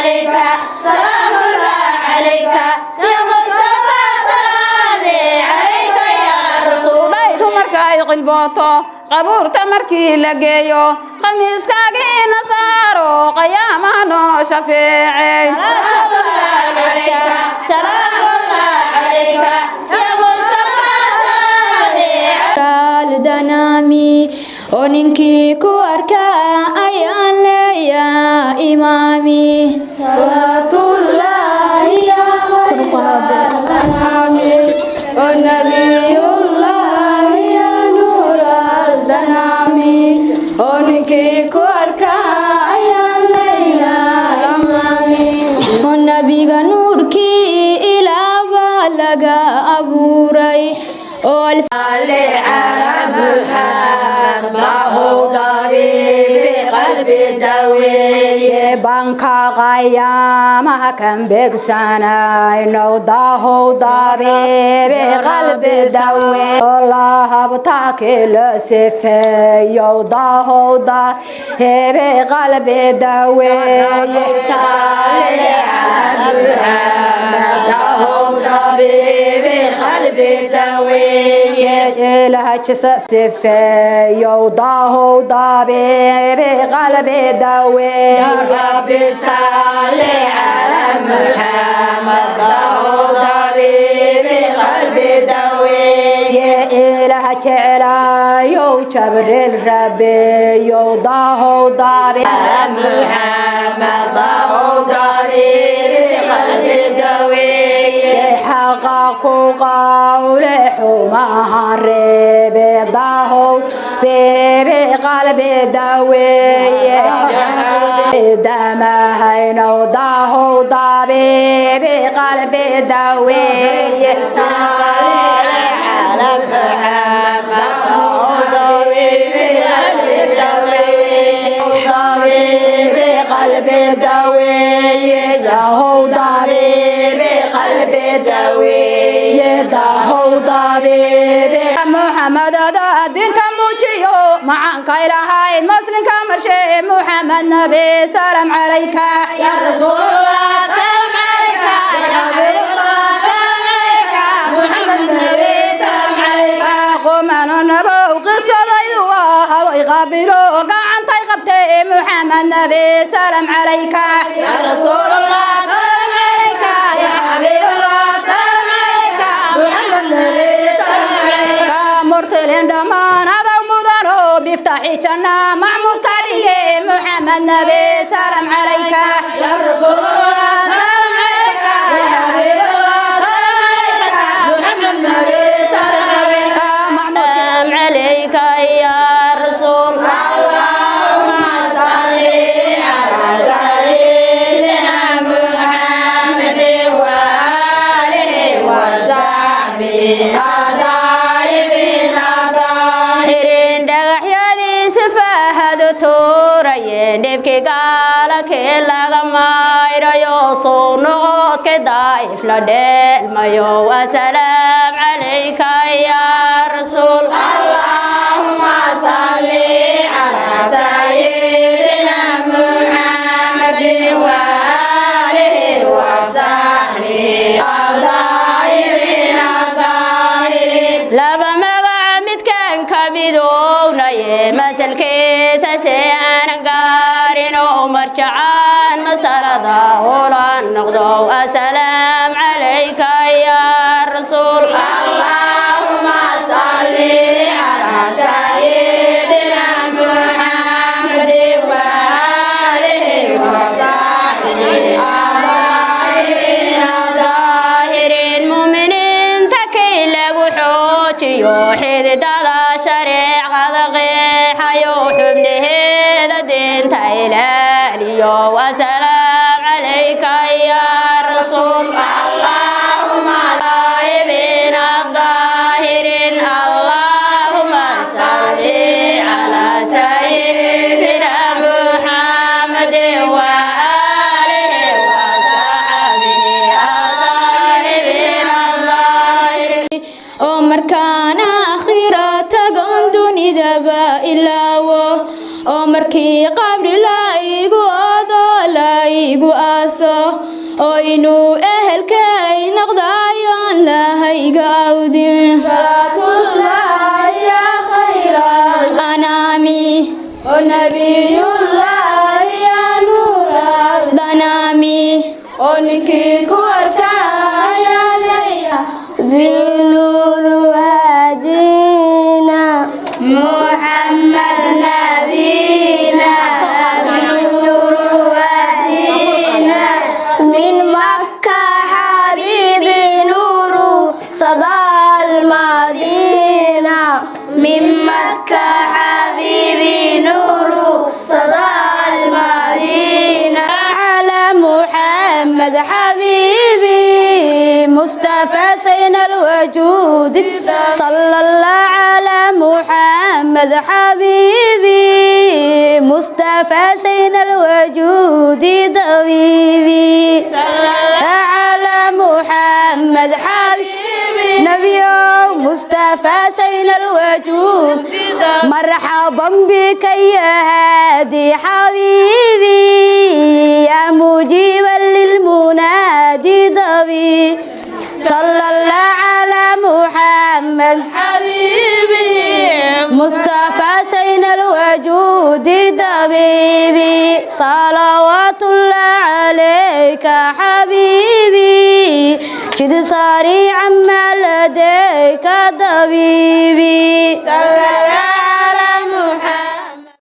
عليك سلام الله عليك يا مصطفى سلامي عليك يا رسول. Dhaydu markay qilbooto, qabuurta markii la geeyo, khamiiskaagiina saaro, qayaamaha noo shafeecey. سلام الله عليك سلام الله عليك يا مصطفى سلامي. Aldanaami oo ninkii ku arkaa ayaan leeyaa imaami. Salaatullaahi ya khayra oo nabiyullaahi ya nuur aldanaami oo ninkii ku arkaa ayaan leeyaa imaami. Oo nabiga nuurkii ilaabaa laga abuuray oo على محمد ما هو طبيب قلبي داوي. Banka qayaamaha kan beegsanaynow, daahow dabiibi qalbi dawe lahabtaaki la sifeeyow, daahow dabiibi qalbi daweeye. صل على محمد هو طبيب قلبي داوي. Ilahajisa sifeeyow, daahow dabiibi qalbi daweeye. يا رب صل على محمد هو طبيب قلبي داوي. Ilaha jeclaayow, Jabriil rabeeyow, daahow daabi محمد هو طبيب قلبي داوي. Xaqa ku qawle, xumaha reebe, daahow beebe qalbi daweeye, damahaynow, daahow dabiibi qalbi daweeye. على محمد هو طبيب قلبي داوي، طبيب قلبي داوي. Daahow طبيب قلبي داوي. Daahow dabiibi Muxamed diinka muujiyo, macaanka ilahayd muslimka marshe, Muxamed nabi salaam calayka. يا رسول الله سلام عليك، يا حبيب الله سلام عليك، محمد النبي سلام عليك. Qumano nabow qisadaydu waa haloy qaabilo gacantay qabtay, Muxamed nabi salaam calayka. يا رسول الله سلام عليك، يا حبيب الله سلام عليك، محمد النبي سلام عليك. Murtilin dhammaan adaw mudano, biftaxi janna macmuud karige, Muxamed nabi salaam calayka. يا رسول الله سلام عليك، يا حبيب الله سلام عليك، محمد النبي سلام عليك. Macmuud عليك يا رسول. اللهم صل على سيدنا محمد وآله وصحبه الطيبين الطاهرين. Dhagaxyadiisa faahadu tuurayeen, dhibkii gaalakii laga mayrayo, soo noqodka Daa'if la dheelmayo, asalaam calayka yaa rasuul. اللهم صل على سيدنا محمد وآله وصحبه الطاهرين الطاهرين. Laba magaca midkaan ka midownaye, masalkiisa si aanan gaarin oo marjacaan masalada ulan noqdo, asalaam calayka yaa rasuul. اللهم صل على سيدنا محمد وآله وصحبه الطاهرين. Daahiriin muuminiinta kii lagu xoojiyo, xididada shareecada qeexayo, xubnaheeda diinta ilaaliyo, wasalaam calayka yaa rasuul. اللهم طيبين الطاهرين. اللهم صل على سيدنا محمد وآله وصحبه الطيبين الطاهرين. Oo markaan aakhira tagon dunidaba ilaawo, oo markii qabri la igu ado la igu aaso oo inuu ehelkay noqdayoon lahayga awdin. Anaami danaami. بنور هدينا محمد نبينا، بنور هدينا من مكة، حبيبي نور صدى المدينة، من مكة حبيبي نور صدى المدينة. على محمد حبيبي مصطفى سين الوجود، صلى الله على محمد حبيبي مصطفى سين الوجود طبيبي، صلى الله على محمد حبيبي نبي مصطفى سين الوجود. مرحبا بك يا هادي حبيبي، يا مجيبا للمنادي ضبي، صلى الله على محمد حبيبي مصطفى سين الوجود طبيبي، صلوات الله عليك حبيبي، جد صاري عما لديك طبيبي، صلى الله.